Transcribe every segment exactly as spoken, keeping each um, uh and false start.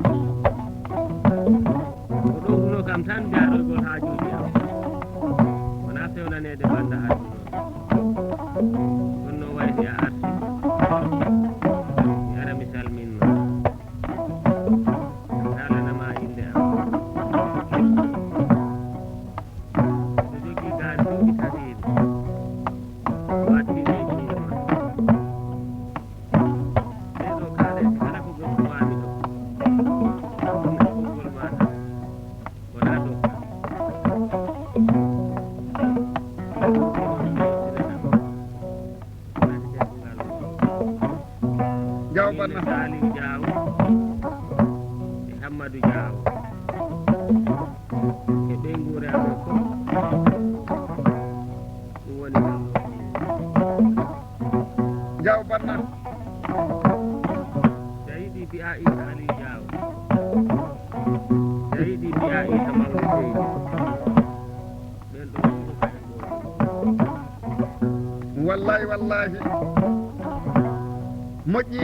Ko ɗowruno kam tan jaaroygol haajuuji am. Wonaa fewnaneede bannda aduna. Kono no wayi si a arti. Mi ara mi salmin ma. Mi haalana ma innde am. Miɗo jogii gaari duuɓi tabiiɗi. Waɗɗii ɗe junngo ma. Ɗee ɗoo kaaleeje kala ko goɗɗum waami ɗo. Ɗum ko konngol ma tan. Wonaa dokkal. Jaw banna. Saliou Diaw e Hammadou Diaw e ɓeynguure amen fof. Ɗum woni ɗo. Jaw banna. Jayidi mbiya Issa Aliou Diaw. Jayidi mbiya Issa Mawɗo Seydi. Ɓen ɗo ɗum ko ɓen ɗo. Wallahi, wallahi. Moƴƴi.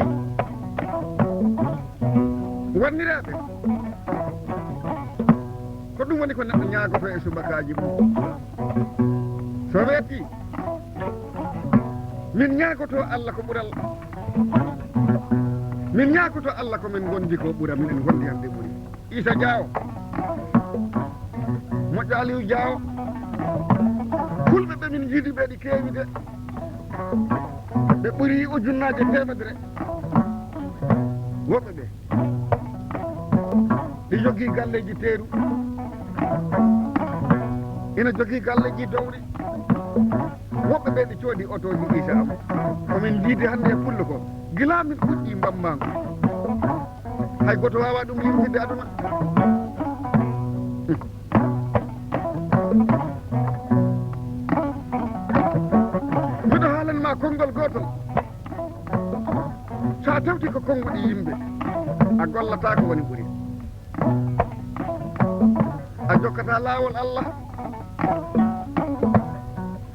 Wanndiraaɓe. Ko ɗum woni ko neɗɗo ñaagoto e subakaaji mum. So weeti, min ñaagoto Allah ko ɓural. Min ñaagoto Allah ko min ngondi ko ɓura, minen ngondi hannde ɓuri. Issa Diaw. Moƴƴo Aliou Diaw. Fulɓe ɓe min njiidi ɓe ɗi keewi de. Ɓe ɓuri ujunnaaje teemedere. Woɓɓe ɓe. Ɗi jogii galleeji teeru. Ina jogii galleeji dowri. Woɓɓe ɓe ɗi coodi otooji Issa am. Ko min njiidi hannde e pullo ko. Gila min fuɗɗi mbammaango. Hay gooto waawaa ɗum yimtinde aduna. Miɗo haalan ma konngol gootol. So a tawti ko konnguɗi yimɓe, a gollataa ko woni ɓuri. A jokkataa laawol Allah,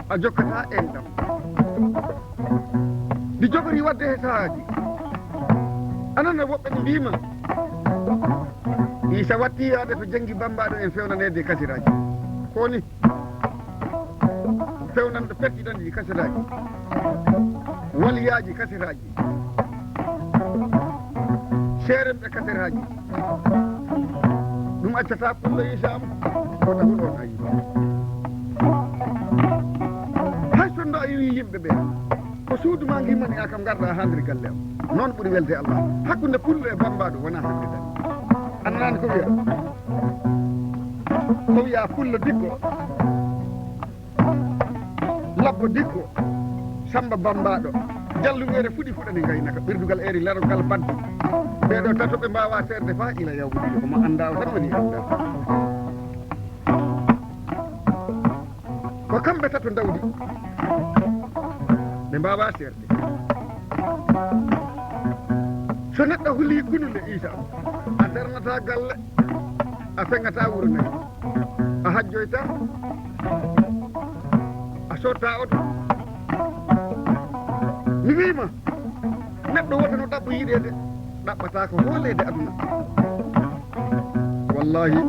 a jokkataa enɗam. Ndi jogori waɗde he sahaaji. A nana woɓɓe ɓe mbiima, Issa watti yaade to janngi bammbaaɗo en fewnaneede e kasiraaji. Ko ni? Fewnanɗo pertiɗanɗi kasetaaji, waliyaaji kasetaaji, seeremɓe kasetaaji. Ɗum accataa pullo Issa am, ko tagol on ayi. Hay so ndo a iwi yimɓe ɓe, ko suudu ma ngimmani a kam ngarɗa haa nder galle am. Noon ɓuri welde Allah. Hakkunde pullo e bammbaaɗo wonaa hannde tan. A nanaani ko wiya? Ko wiya pullo dikko. Labbo dikko, Samba Bambaɗo, Jalluŋeere fuɗi fuɗani ngaynaka, ɓirdugal eeri larogal baddu. Ɓee ɗoo tato ɓe mbaawaa seerde faa ila yawmi ɗiɗo, ko mo anndaa o tan woni anndaa. Ko kamɓe tato ndawdi, ɓe mbaawaa seerde. So neɗɗo hulii kunule Iisa, a darnataa galle, a feŋataa wuro nayi. A hajjoyta, a sotta oto. Mi wiima, neɗɗo wota no ɗaɓɓo yiɗeede, ɗaɓɓata ko hooleede aduna. Wallahi.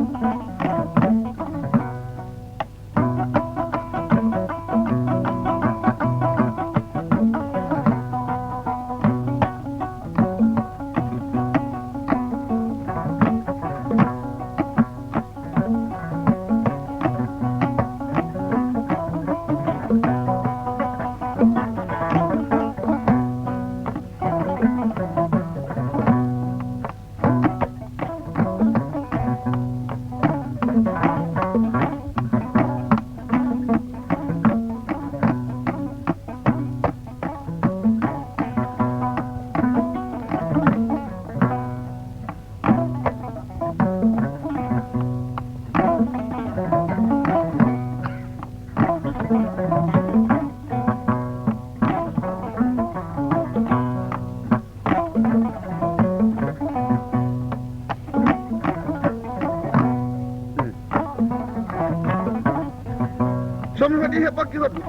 So mi waɗi he ɓoggi hoɗdu.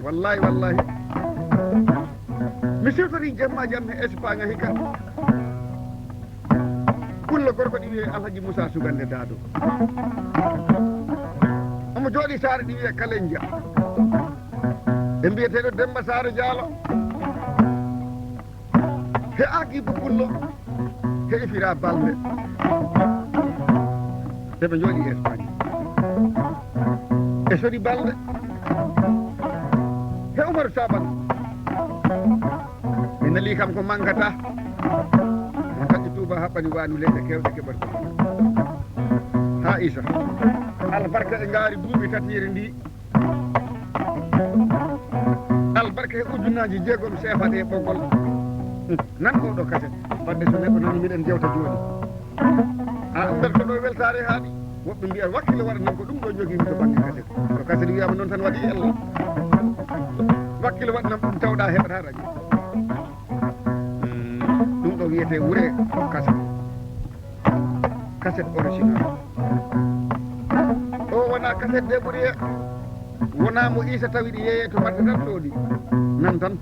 Wallahi, wallahi. Mi siwtori jemma jam he Espagne hikka. Gorko ɗi wiyee Alhaji Moussa Sugande Dado. Omo jooɗii saare ɗi wiyee Kalenja. E mbiyeteeɗo Demba Saare Jaalo. He Agibu Pullo. He Ifira Balde. Eɓe njooɗii Espagne. E Sori Balde. He Umaru Saban. Mi neli kam ko mankata. Mo taƴi Tuuba haɓɓani waanu leɗɗe keewɗe keɓal. Ha Isa. Albarka e ngaari duuɓi tatiiri ndi. Albarka e ujunnaaji jeegom seefaɗe e ɓoggol. Nan oɗo kaset. Fadde so neɗɗo nani miɗen jewta jooni. A anndat ko ɗo weltaare haaɗi. Woɓɓe mbiya wakkilo waɗa nan ko ɗum ɗo jogii mi to bannge kaset. To kaset wiyama noon tan waɗi ella. Wakkilo waɗa nan ɗum tawɗa heɓata radio. Ɗum ɗo wiyetee wure kaset. Kaset original. O wona kaset débrouillé. Wona mo Isa tawi ɗi yeeye to batte tan ɗo ɗi. Nan tan.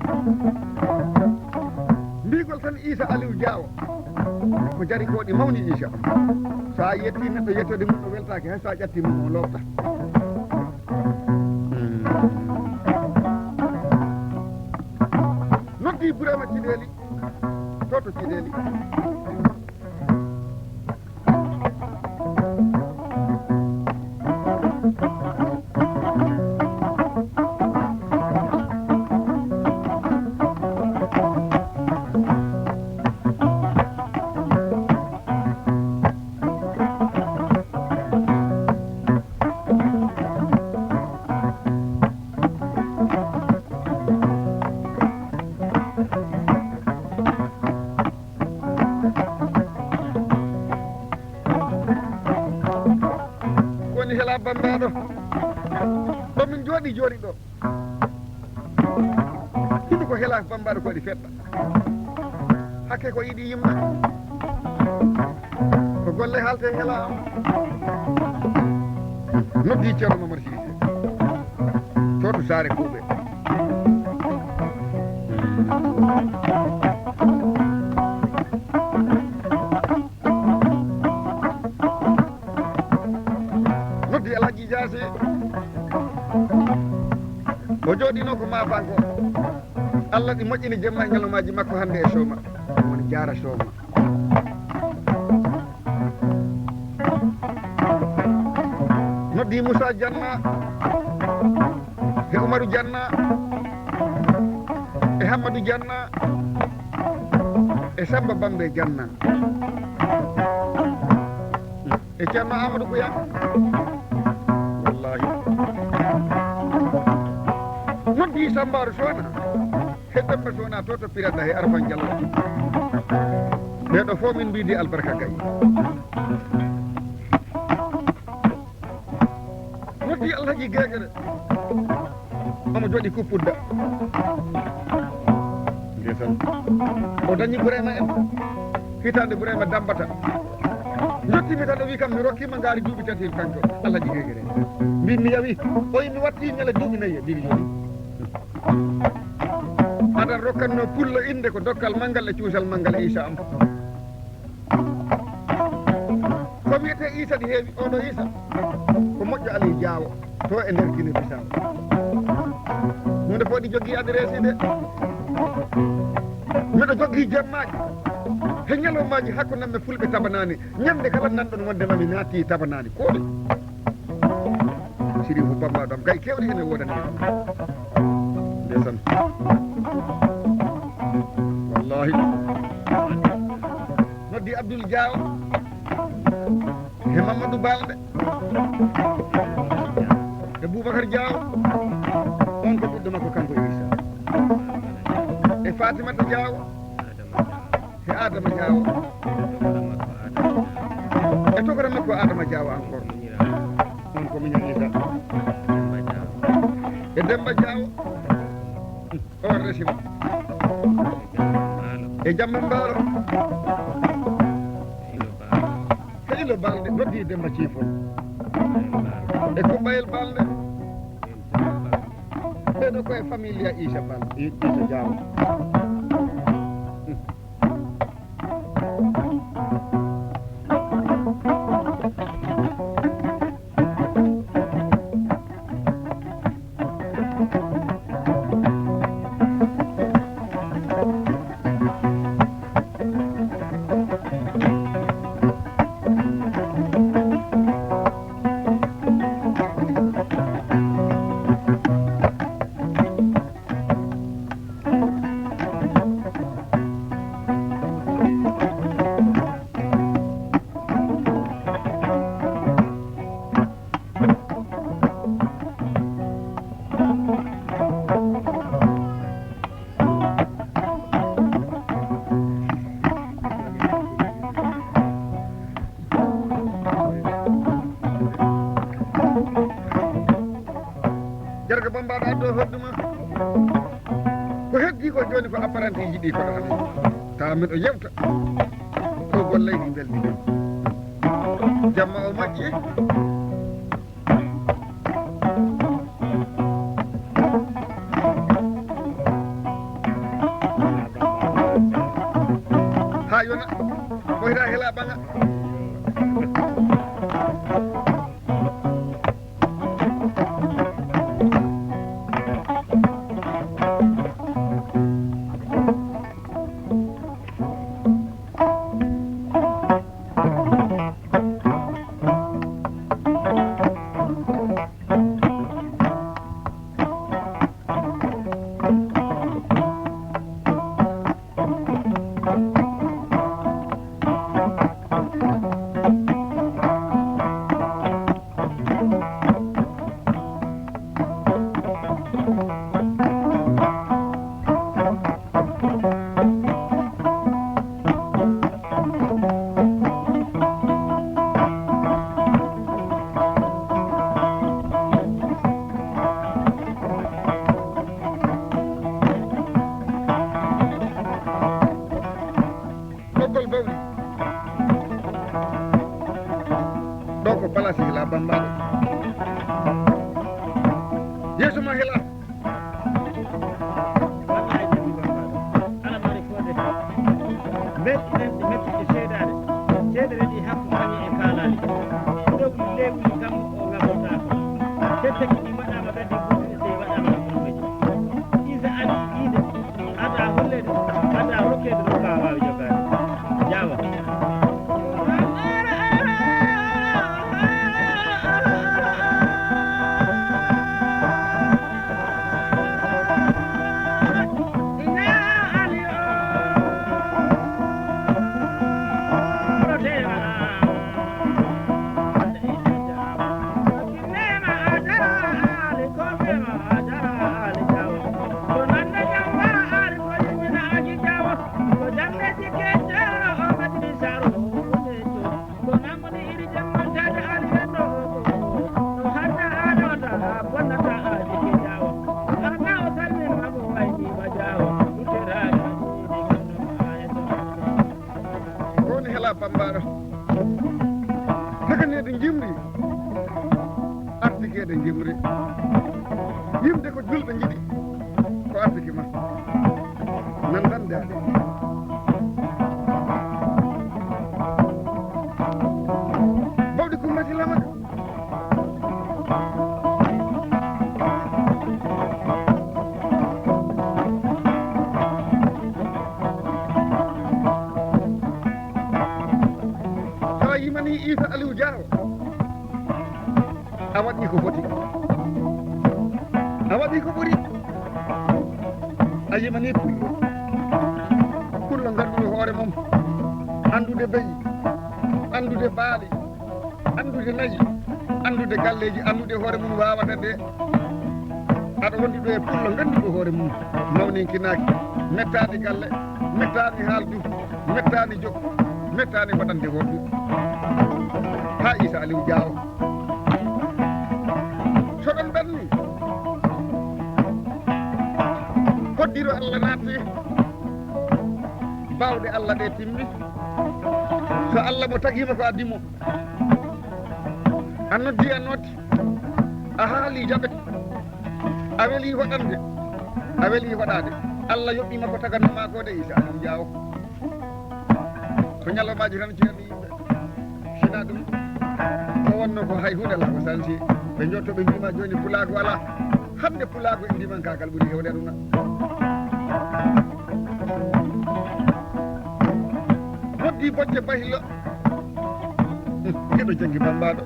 Mbigol tan Isa Aliou Diawo. Ko jari ko ɗi mawni Isa. So a yetti neɗɗo yettode mum ɗo weltaaki hay so a ƴatti mum o lofta. Noddi Burama Ciɗeeli. To to Ciɗeeli. Woni hela bambaɗo. Ɗo min jooɗi jooɗi ɗo. Hino ko hela bambaɗo ko ɗi feɗɗa. Hakke ko yiɗi yimma. Ko golle haalte hela. Noddi Ceerno Momar Siise. To to saare kuuɓe. Noddi Alhaji Jaase. O jooɗino ko maafanko. Allah ɗi moƴƴini jemma e ñalawmaaji makko hannde e Sooma. Woni jaara Sooma. Noddi Moussa Janna. E Umaru Janna. E Hammadu Janna. E Samba Bambe Janna. E Ceerno Amadou Kouya. Wallahi. Noddi Sambaaru Soona. He Demba Soona to to Pirata he Arfan Jallo. Ɓeeɗo fof min mbiidi albarka gay. Noddi Alhaji Gegere. Omo jooɗi kuppudda. Ndesan. O dañi Burema en. Hitaande Burema dambata. Jottimi tan o wi kam mi rokkima ngaari duuɓi tati kanko Alhaji Gegere. Mbin mi yawi. O wi mi watti ñale duuɓi nayi e mbin yoni. Aɗa rokkatno pullo innde ko dokkal manngal e cuusal manngal e Isa am. Ko wiyetee Isa ɗi heewi, oɗo Isa ko moƴƴo Aliou Diawo to e nder Guinée Bissau. Hunde fof ɗi jogii adresse de. Miɗo jogii jemmaaji he ñalawmaaji hakkunde men fulɓe tabanaani. Ñande kala nanɗon wonde mami naatti tabanaani. Ko ɗum. Siri ko bambaɗo am gay kewɗi ene woodani. Ndesan. Wallahi. Noddi Abdoul Diaw. E Mamadou Balde. E Boubacar Diaw. On ko ɓiɗɗo makko kanko Isa. E Fatimata Diaw. E Adama Diaw. E tokora makko Adama Diaw encore. On ko miño Isa. E Demba Diaw. O resima. E Jamma Mbaalo. Heylo Balde noddi Demba Ciifol. E Kumbayel Balde. Ɓeɗo koye familia Isa Balde, Isa Diaw. Bambaɗo addo hodduma. Ko heddi ko joni ko apparenteji ɗi koɗo hande. Tawa miɗo yewta. Ko gollay ɗi belɗi. Jamma o moƴƴi. Ha yona. Ko hira hela banga. Ɓoggol bawɗi. Ɗo ko palasi hila bambaɗo. Yeeso ma hila. Wallahi, ɗum ɗon mbaɗa. Ala mari fodde kam. Mbelɗi ɗen ɗi mettude seedaade. Seedere ɗi hakku kañum e kaalaali. Ɗowli lewli kam o ngabotaako. Tettaki ɗi mbaɗaama ɓe ɗi ɓurɗi ɗi waɗaama ɗum ɗo. Isa ali ɗiɗe. Ada hollede. Ada rokkede ɗum ka waawi jogaade. Jaawa. Ko woni hela bambaɗo? Hekani eɗen jimri. Artike eɗen jimri. Yimde ko julɓe jiɗi. Ko artike ma. Nan tan daade. Bawɗi kummati lama. Tawa yimani Isa Aliou Diawo. A waɗi ko foti. A waɗi ko ɓuri. A yimani pullo. Pullo ngannduɗo hoore mum. Anndude beyi. Anndude baali. Anndude nayi. Anndude galleeji. Anndude hoore mum waawata de. Aɗa wondi ɗo e pullo ngannduɗo hoore mum. Mawninkinaaki. Mettaani galle. Mettaani haaldu. Mettaani jokku. Mettaani waɗande hoɗdu. Ha Isa Aliou Diawo. So ɗon ɓenni, hoddiro Allah naatti, baawɗe Allah ɗe timmi. So Allah mo tagima ko addi mo, a noddi, a noddi, a haali, jaɓete, a weli waɗande, a weli waɗade, Allah yoɓɓima ko taganoma ko de Isa Aliou Diawo. Ko ñalawmaaji tan ceerno yimɓe. Sina ɗum, ko wonno ko hay huunde alaa ko sansi. Ɓe njotto ɓe mbiima jooni pulaagu alaa. Hannde pulaagu e ndimankaagal ɓuri heewde aduna. Noddi bocce bahillo. Keɗo janngi bambaɗo.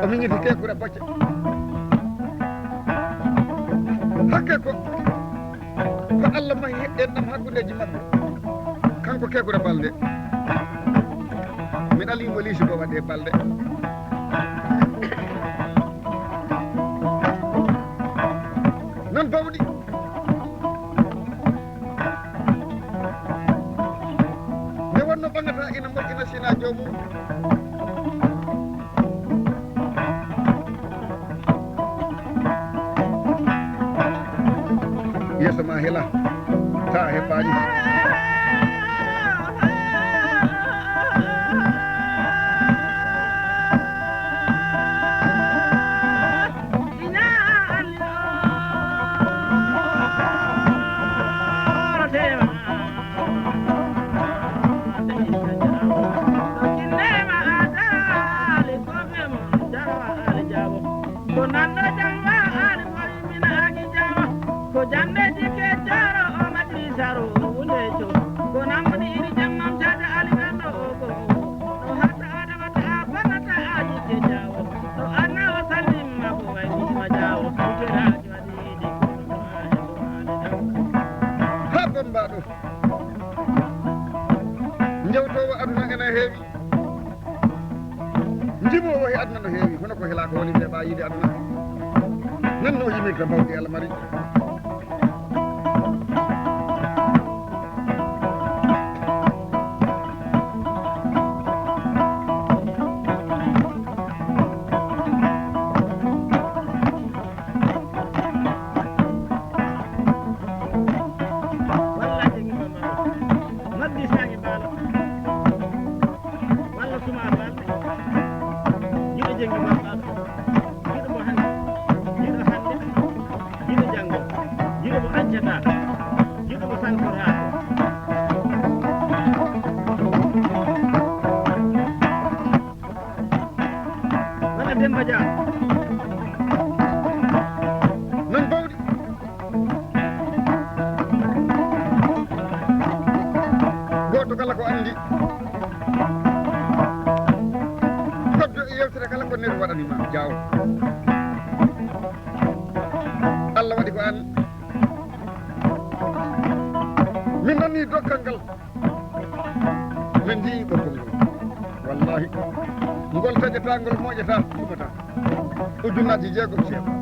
O miñiti kekure bocce. Hakke ko. Ko Allah mahi en ɗam hakkundeji maɓɓe. Kanko kekure balde. Mi ɗalimo liisi ko waɗe balde. Non bawɗi. Nde wonno ɓangata ina moƴƴina sina joomum. Hela ta heɓaani. Ko nanɗo jamba aali mari mina agi jama. Ko jande jike jaro o madri saro wule to. Ko namuni iri jammam jaja ali gando o ko. No hatta adama ta a bana ta a jike jawo. No anna o salim ma ko wai ni ma jawo. Kera jwadi di ko. Ha bamba ɗo. Njewtoowo aduna ena heewi. Njimoowo he aduna no heewi, hono ko helaa ko woni weeɓaa yiide aduna. Nan no yimirta bawɗi almari. Walla janngi ma maaro. Maggi saage mbaalo. Walla suma balɗe. Jiɗo janngi ma maaro. Jiɗo mo hannde. Jiɗo hannde. Jiɗo janngo. Jiɗo mo accata. Jiɗo mo sankoraako. Walla Demba Dia. Nan bawɗi. Gooto kala ko anndi. Koddo e yewtere kala ko neɗɗo waɗani ma jaaw. Allah waɗi ko an. Min nani dokkal ngal. Min njii ɓoggol ngol. Wallahi. Ngol taƴata, ngol moƴata, suɓata. Ujunnaaji jeegom ceeɗa.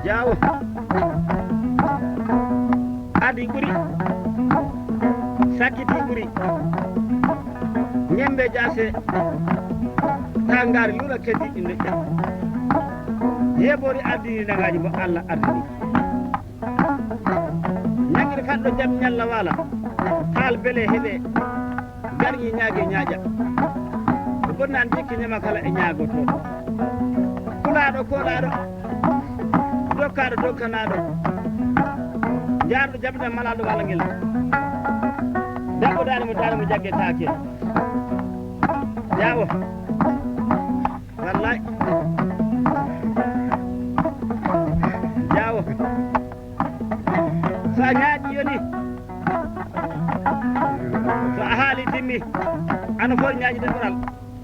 Jaawo. Adi ɓuri. Sakkiti ɓuri. Ñembe jaase. Tangari lula keddi ɗi ndeƴƴa. Yebori ardini nagaaji mo Allah ardini. Ñaŋiri fanɗo jam ñalla wala. Haal bele heɓe. Garñi ñaage ñaaƴa. Ko bonnaan jikki ñama kala e ñaagotooɗo. Kulaaɗo koolaaɗo. Dokkaaɗo dokkanaaɗo. Jaarɗo jabina malaaɗo wala ngel. Debbo daani mo daani mo jaggetaake. Jaawo. Wallay. Jaawo. So a ñaaƴi yoni. So a haali timmi. Ano fof ñaaƴi de ɓural.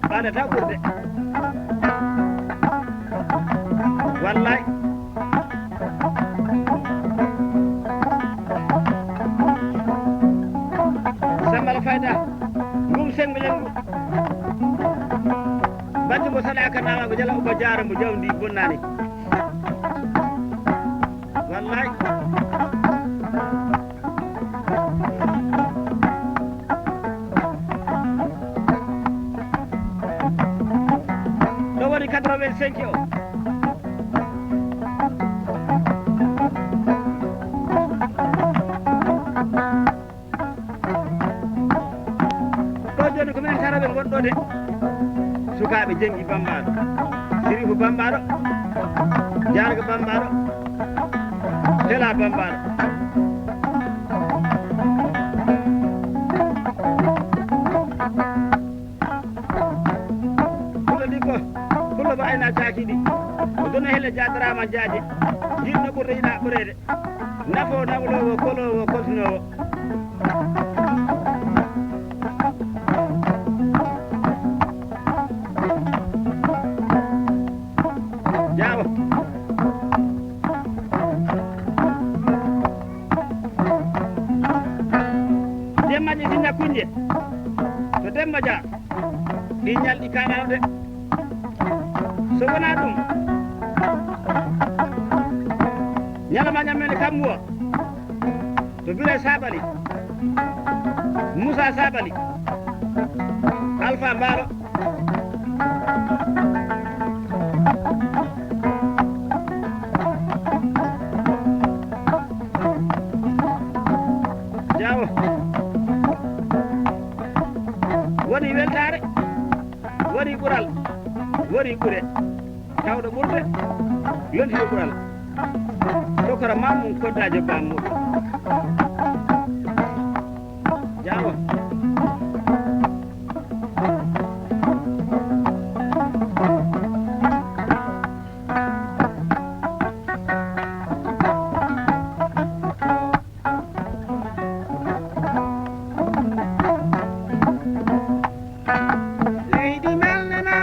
Ɓaade taw ɓurde. Wallay. Sambala fayda. Ngum seng mi lengu. Bacci mo saɗa ka nawa ko jala uba jaara mo jawdi bonnani. Wallay. Ɗo woni quatre-vingt-cinq o. Ko minen taraɓe ngonɗo de. Sukaaɓe Jenngi Bammbaaɗo, Sirifu Bammbaaɗo, Jaarga Bammbaaɗo, Tela Bammbaaɗo. Fulo ɗi ko, fulo ba ayna caaki ɗi. Ko dono hele jaadarama jaaje. Jiɗno ɓurɗo yiɗa ɓureede. Nafo nawlowo, kolowo, koltinowo. Jaawo. Jemmaji sinna kunje. To Demba Dia. Ɗi ñalɗi kaɗano de. So wonaa ɗum, ñalawma ñammene kammuwa to Bira Sabali, Moussa Sabali, Alpha Mbaalo. Jaawo. Woni weltaare. Woni ɓural, woni ɓure. Tawɗo ɓurde, yonti e ɓural. Tokora mammum koddaajo bammuɗo. Jaawo. Leydi men nena,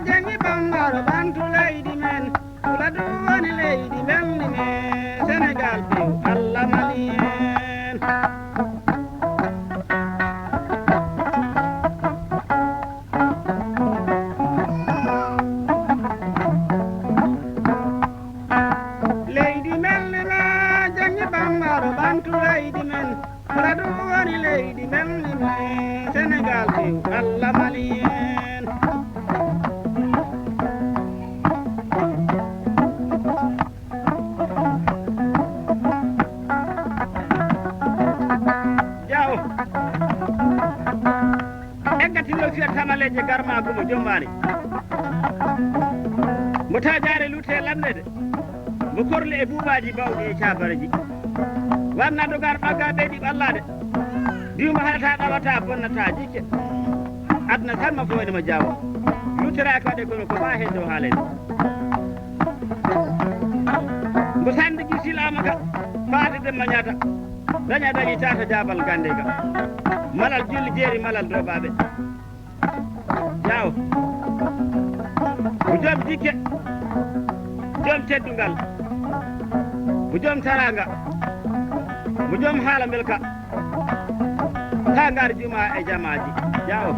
Jenngi Bammbaaɗo ɓantu leydi men. Fuladu woni leydi men ni men, Senegal piw Allah Mali en. Leydi men nena, Jenngi Bammbaaɗo ɓantu leydi men. Fuladu woni leydi men ni men, Senegal piw Allah Mali en. Jaawo. Eggatillo fiyat tamaleeje garmaagu mo jommaani. Mo tajaare lutte lanndede. Mo korle e buubaaji bawɗi e caabareji. Wanna dogar ɓagga ɓeyɗi ɓallaade. Diwma haɗata ɗawata bonnata jikke. Aduna samma fo ene mo jaawo. Lutteraaki waɗe kono ko maa heen dow haalede. Mbo sannde ji silaama ka faade Demba Ñaata. Daña dañi tata jaabal gannde ka. Malal julli jeeri malal doobaaɓe. Jaaw. Ko joom jikke. Joom teddungal. Ko joom taraanga. Ko joom haala mbelka. Haa ngar juma e jamaaji. Jaaw.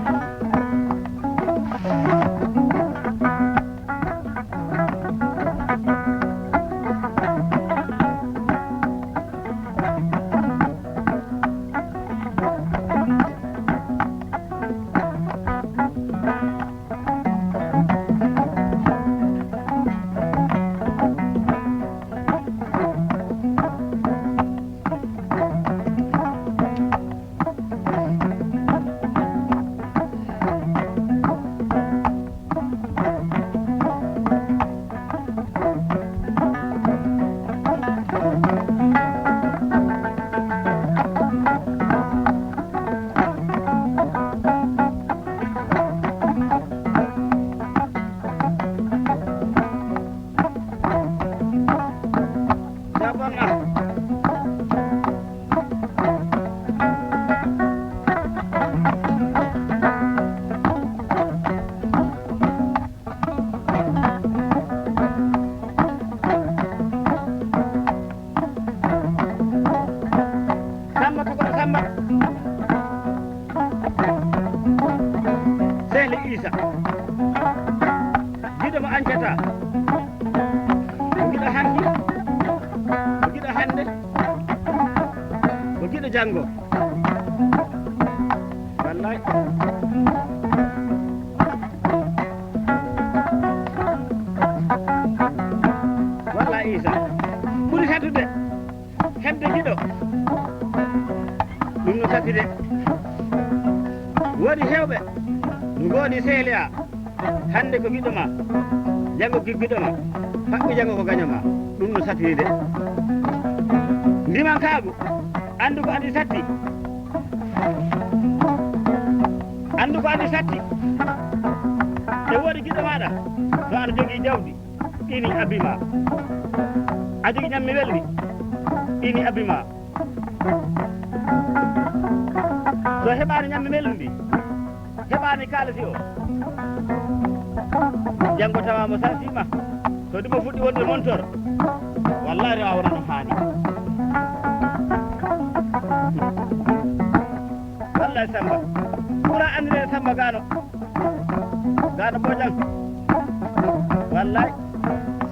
Samba, Tukur Samba. Sehli Isa. Giɗo mo añcata. Ko giɗo hanki. Ko giɗo hannde. Ko giɗo janngo. Wallay. Wallay Isa. Ɓuri satude. Heɓde giɗo. Ɗum no sati de. Woodi heewɓe ngoodi seeleya. Hannde ko giɗo ma, janngo gi-, giɗo ma, faɓɓi janngo ko gaño ma. Ɗum no satiri de. Ndimankaagu, anndu ko addi satti. Anndu ko addi satti. E woodi giɗo maaɗa, to aɗa jogii jawdi, ini abbi ma. A jogii ñammi welndi, ini abbi ma. So heɓaani ñammi welndi, heɓaani kaalisi o, janngo tawa mo sarsiima. So ɗum o fuɗɗi wonde montor, wallahi rewa wona no haani. Wallahi Samba. Ɓura anndirede Samba Gano. Gano Bojang. Wallahi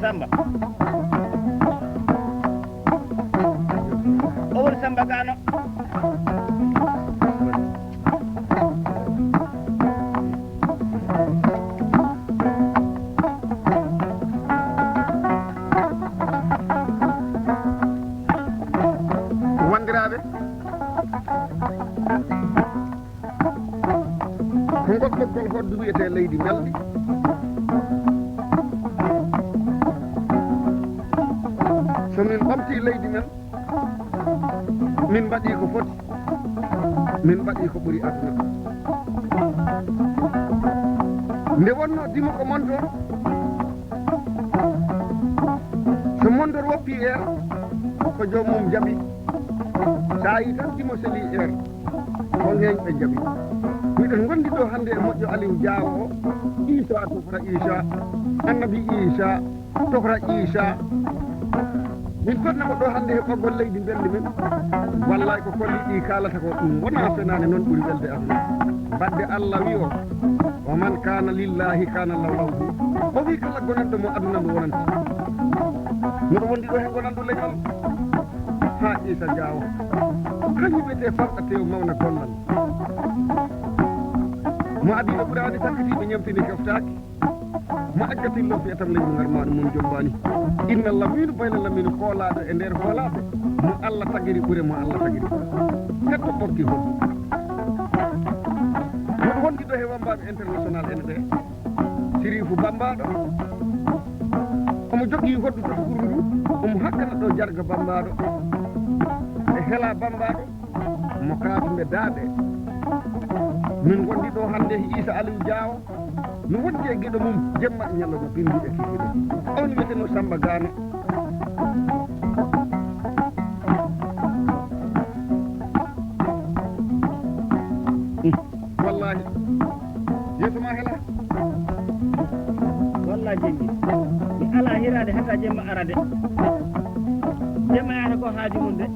Samba. O woni Samba Gano. Wanndiraaɓe, ko ngol ɓoggol hoddu wiyetee leydi belndi. So min ɓamtii leydi men, min mbaɗii ko foti, min mbaɗii ko ɓuri aduna. Nde wonnoo dimo ko montor, so montor woppii heure, ko joom mum jaɓi. So a yii tan dimo selii heure, on heen ɓe jaɓi. Miɗen ngondi ɗo hannde e moƴƴo Aliou Diawo o, Issa tokra Issa, Annabi Issa, tokra Issa. Min kodna ko ɗo hannde he ɓoggol leydi belndi men. Wallahi ko kolli ɗi kaalata ko ɗum wona fenaande noon ɓuri welde aduna. Badde Allah wi o, "Wa man kana lillahi kana lahu lahu." O wi kala gonanɗo mo aduna mo wonanti. Miɗo wondi ɗo he gonanɗo leñol. Haa Issa Diawo. Kañum wiyetee farɗa tew mawna gollal. Mo adii ɓe ɓuraani sakkitiiɓe ñemtini keftaaki. Mo aggatillo fiyata leydi ngarmaani mum jombaani. Inna Laminu bayla Laminu hoolaaɗo e nder hoolaaɓe. Mo Allah tagiri ɓure mo Allah tagiri ɓure. Neɗɗo ɓokki hol. Miɗo wondi ɗo he wambaaɓe international ene ɓe. Sirifu Bambaaɗo. Omo jogii hoddu totoguru ndu. Omo hakkana ɗo jarga Bambaaɗo. E hela Bambaaɗo. Mo kaatu mbe daaɗe. Min ngondi ɗo hannde e Issa Aliou Diawo. No wondi e giɗo mum jemma e ñalawma binndi e kikiɗe. On wiyeteno Samba Gano. Wallahi. Yeeso ma hela. Wallahi jenngi. Mi ala hiraade hatta jemma arade. Jemma yaata ko haaju mum de.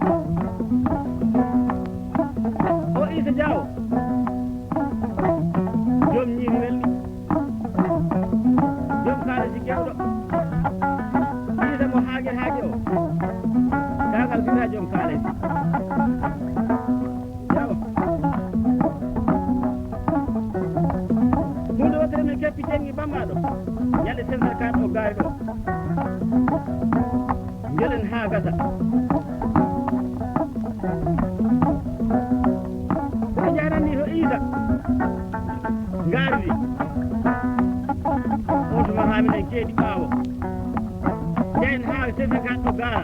O Issa Diawo. Joom ñiiri welɗi. Joom kaalisi gewɗo. Issa mo haage haage o. Kaagal fita joom kaalisi. Yawa. Huunde wottere min keppi jenngi bammaɗo. Ñande sental kan o gaari ɗo. Njelen haa gasa. Ko ɓe njaranni to Iisa. Ngaari ndi. On tuma haa minen keedi ɓaawo. Njahen haa sesa kan ɗo gaara.